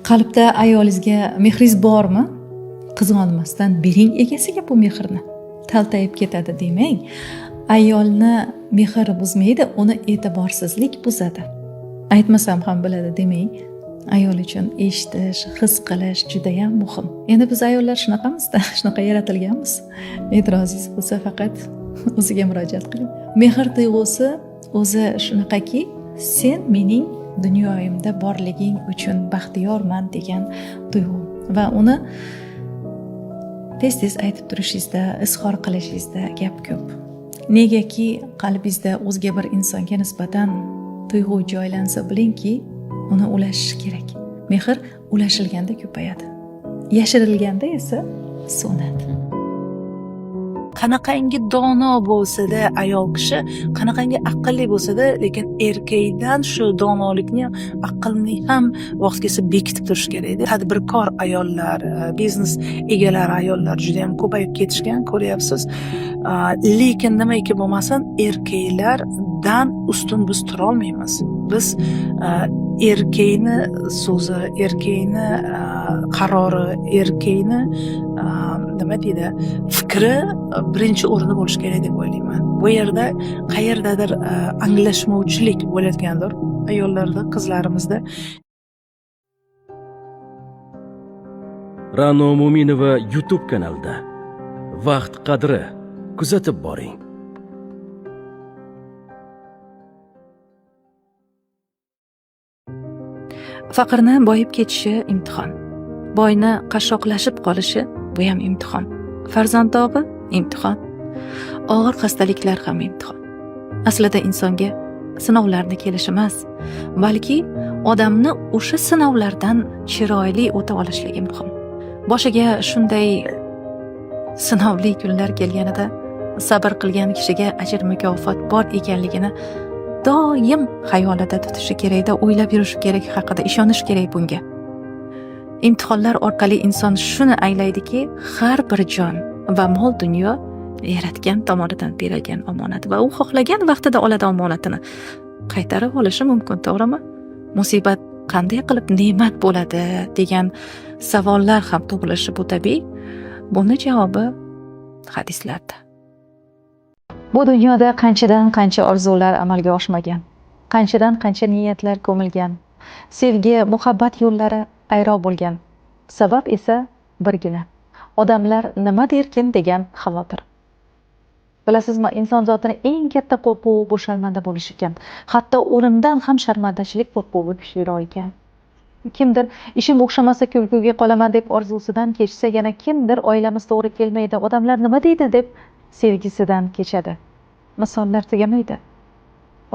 Qalbda ayolingizga mehringiz bormi? Qizg'onmasdan bering egasiga bu mehrni. Taltayib ketadi demang. Ayolni mehr buzmaydi, uni e'tiborsizlik buzadi. Aytmasam ham biladi demang. Ayol uchun eshitish, his qilish juda ham muhim. Endi biz ayollar shunaqamizda, shunaqa yaratilganmiz. E'tirozingiz bo'lsa faqat o'ziga murojaat qiling. Mehr tuyg'usi o'zi shunaqaki, sen mening dunyoyimda borliging uchun baxtiyorman degan tuyg'u va uni tez-tez aytib turishingizda, izhor qilishingizda gap ko'p. Negaki qalbingizda o'zga bir insonga nisbatan tuyg'u joylansa, bilingki, uni ulashish kerak. Mehr ulashilganda ko'payadi, yashirilganda esa so'nadi. Qanaqangi dono bo'lsa-da ayol kishi, qanaqangi aqlli bo'lsa-da, lekin erkakdan shu donolikni ham, aqlni ham vaqti kelsa bekitib turish kerakda. Tadbirkor ayollar, biznes egalari ayollar juda ham ko'payib ketishgan, ko'ryapsiz. Lekin nimaiki bo'lmasin, erkaklardan ustun biz turolmaymiz. Biz erkakni so'zi, erkakni qarori, erkakni nima deydi, fikri birinchi o'rinda bo'lishi kerak deb o'ylayman. Bu yerda qayerdadir anglashmovchilik bo'layotgandir ayollarda, qizlarimizda. Ra'no Mo'minova YouTube kanalida Vaqt qadri kuzatib boring. Faqirni boyib ketishi imtihon. Boyni qashshoqlashib qolishi bu ham imtihon. Farzand dog'i imtihon. Og'ir xastaliklar ham imtihon. Aslida insonga sinovlarni kelishi emas, balki odamni o'sha sinovlardan chiroyli o'ta olishligi muhim. Boshiga shunday sinovli kunlar kelganida sabr qilgan kishiga ajr mukofot bor ekanligini doim xayolida tutishi kerakda, o'ylab yurishi kerak, haqida ishonish kerak bunga. Imtihonlar orqali inson shuni anglaydiki, har bir jon va mol dunyo yaratgan tomonidan berilgan omonat va u xohlagan vaqtida oladi omonatini. Qaytarib olishi mumkin, to'g'rimi? Musibat qanday qilib ne'mat bo'ladi degan savollar ham tug'ilishi bu tabiiy. Buni javobi hadislarda. Bu dunyoda qanchadan qancha orzular amalga oshmagan, qanchadan qancha niyatlar ko'milgan, sevgi, muhabbat yo'llari ayro bo'lgan. Sabab esa birgina: odamlar nima derkin degan xavotir. Bilasizmi, inson zotini eng katta qo'rquvi bu sharmanda bo'lish ekan. Hatto o'limdan ham sharmandachilik qo'rquvi kuchliroq ekan. Kimdir ishim o'xshamasa kulguga qolaman deb orzusidan kechsa, yana kimdir oilamiz to'g'ri kelmaydi, odamlar nima deydi deb sevgisidan kechadi. Misollar tugamaydi.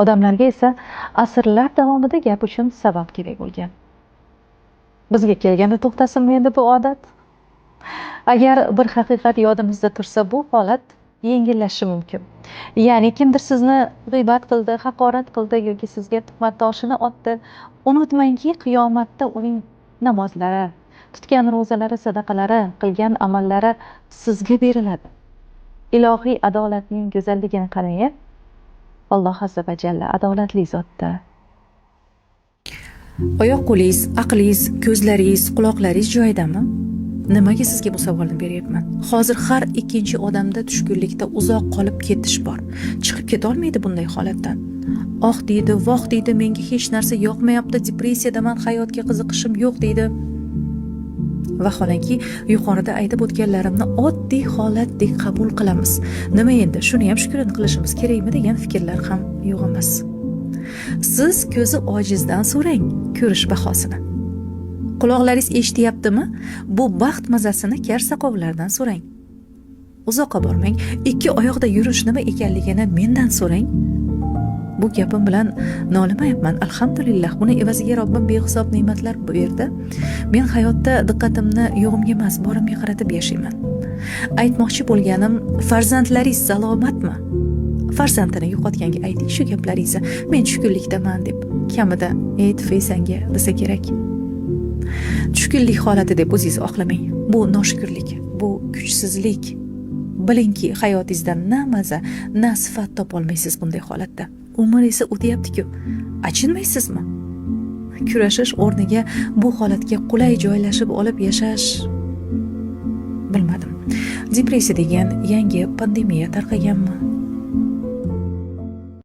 Odamlarga esa asrlar davomida gap uchun sabab kerak bo'lgan. Bizga kelganda to'xtasinmi endi bu odat? Agar bir haqiqat yodimizda tursa, bu holat yengillashishi mumkin. Ya'ni kimdir sizni g'iybat qildi, haqorat qildi yoki sizga tuhmat toshini otdi. Unutmangki, qiyomatda uning namozlari, tutgan ro'zalari, sadaqalari, qilgan amallari sizga beriladi. Ilohiy adolatning go'zalligini qarang. Alloh azza va jalla adolatli zotda. Oyoq qo'lingiz, aqlingiz, ko'zlaringiz, quloqlaringiz joyidami? Nimaga sizga bu savolni beryapman? Hozir har ikkinchi odamda tushkunlikda uzoq qolib ketish bor. Chiqib keta olmaydi bunday holatdan. Oh deydi, voh deydi, menga hech narsa yoqmayapti, depressiyadaman, hayotga qiziqishim yo'q deydi. Vaholanki yuqorida aytib o'tganlarimni oddiy holatdek qabul qilamiz. Nima endi, shuni ham shukrini qilishimiz kerakmi degan fikrlar ham yo'q emas. Siz ko'zi ojizdan so'rang ko'rish bahosini. Quloqlaringiz eshityaptimi? Bu baxt mazasini kar saqovlardan so'rang. Uzoqqa bormang, ikki oyoqda yurish nima ekanligini mendan so'rang. Bu gapim bilan nolimayapman. Alhamdulillah, buni evaziga Robbim behisob ne'matlar berdi. Men hayotda diqqatimni yo'g'imga emas, borimga qaratib yashayman. Aytmoqchi bo'lganim, farzandlaringiz salomatmi? Farzandini yo'qotganga ayting shu gaplaringizni. Men tushkunlikdaman deb kamida ey tufay desa kerak. Tushkunlik holati deb o'zingizni oqlamang. Bu noshukrlik, bu kuchsizlik. Bilingki, hayotingizdan na maza, na sifat topolmaysiz bunday holatda. Umr esa o'tyapti-ku. Achinmaysizmi? Kurashish o'rniga bu holatga qulay joylashib olib yashash, bilmadim. Depressiya degan yangi pandemiya tarqaganmi?